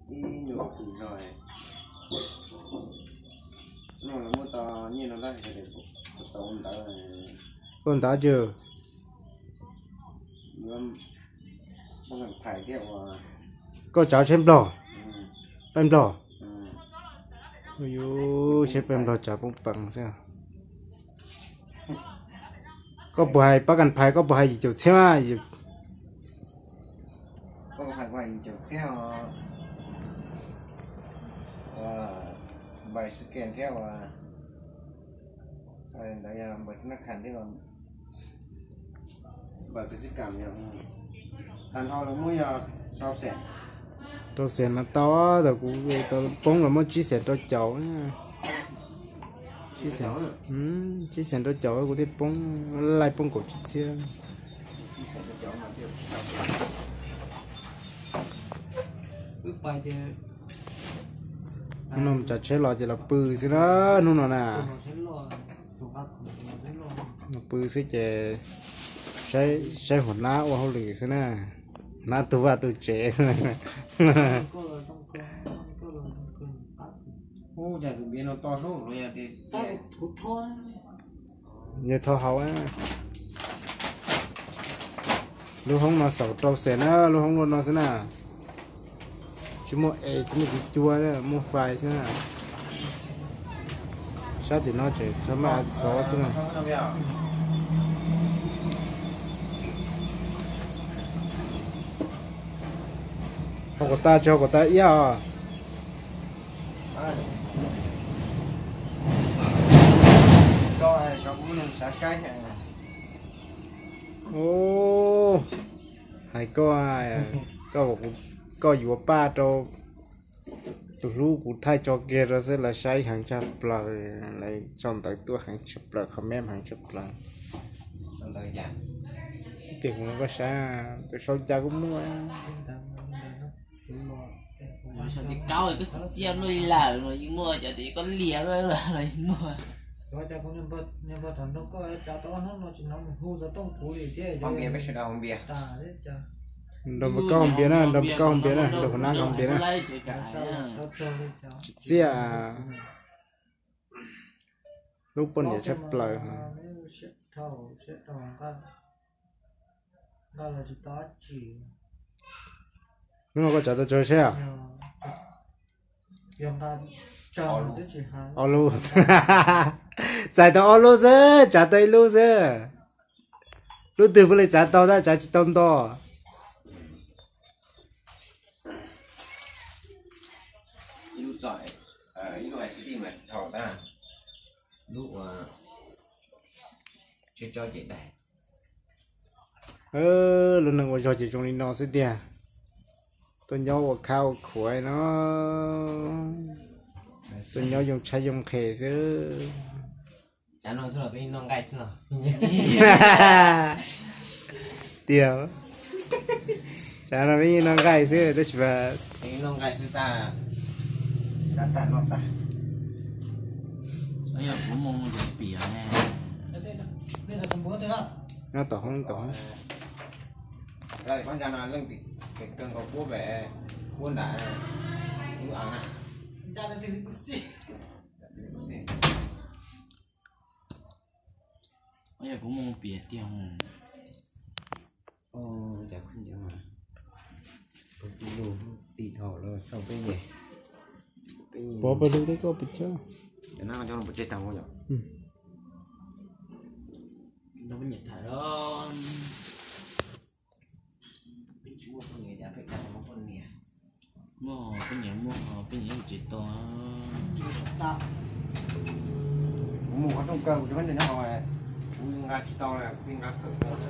Ib nyuag kws zog no muab tau nyiaj no tab sis tau ntawd. Ua ntawd ces koj tsav tsheb nplog, peb nplog. Yuav tsheb peb nplog tsav poob pees xwb. Koj puas hais pab kas phais, koj puas hais yim caum txhiab? Tag nrho lawv muab yog rau xees. Rau xees mas tau, tau kuv poob los muab tsib xees rau caum. Tsib xees rau caum kuv thiaj poob, laij poob kaum tsib txhiab. Hnub no tsav tsheb los ces los pw xwb na, hnub no na. Los pw xwb ces saib hua nab ua hauj lwm xwb na. Nab tu vaj tu tsev. Yog thau hau. Lub hoob no xaus rau xees na, lub hoob luaj no xwb na. Tsis muaj es, tsis muaj kuv cua, muaj fais xwb na. Sab tim no tseem txhob maj xov xwb na. Hau kom tag, tsis hau kom tag iab os. Hais koj, koj yuav paj rau tus hlub kuv thaij tso kiag rau xwb, lawv saib heev tshaj plaws, lawv tso ntawv tuaj heev tshaj plaws, comment heev tshaj plaws. Tias kuv muab koj saib, tus sau cas kuj muaj. Koj txiv txiaj luaj li lawm los yeej muaj, cov tias koj liam luaj los yeej muaj. Nrog npawg koj haus npias na, nrog npawg koj haus npias na, nrog hua nab haus npias na. Tsis txiaj, lub poj niam tshaj plaws. Hnub no koj tsav tau tsawg seb? Ob lub. Txais tau ob lub xwb, tsav tau ib lub xwb. Lub twg puav leej tsav tau tab tsav tsis tau nto. Lub neej ua zog ces zoo li no xwb tiag. Tuaj nyob ua khab ua khuav no, tuaj nyob yoo tshaib yoo nqhis xwb. Tiag, tsam no peb yeej noj nqaij xwb tab sis mas noj tom hoob tom hoob. Yog kuv mus piav tiag. Pov pawg lug tej koj pes tsawg? Muaj poj niam muaj, poj niam tsis tau. Kuv mus qhov rooj kawg, kuv cov khaub ncaws nyob hauv, kuv nqa tsis tau, kuv nqa khawm.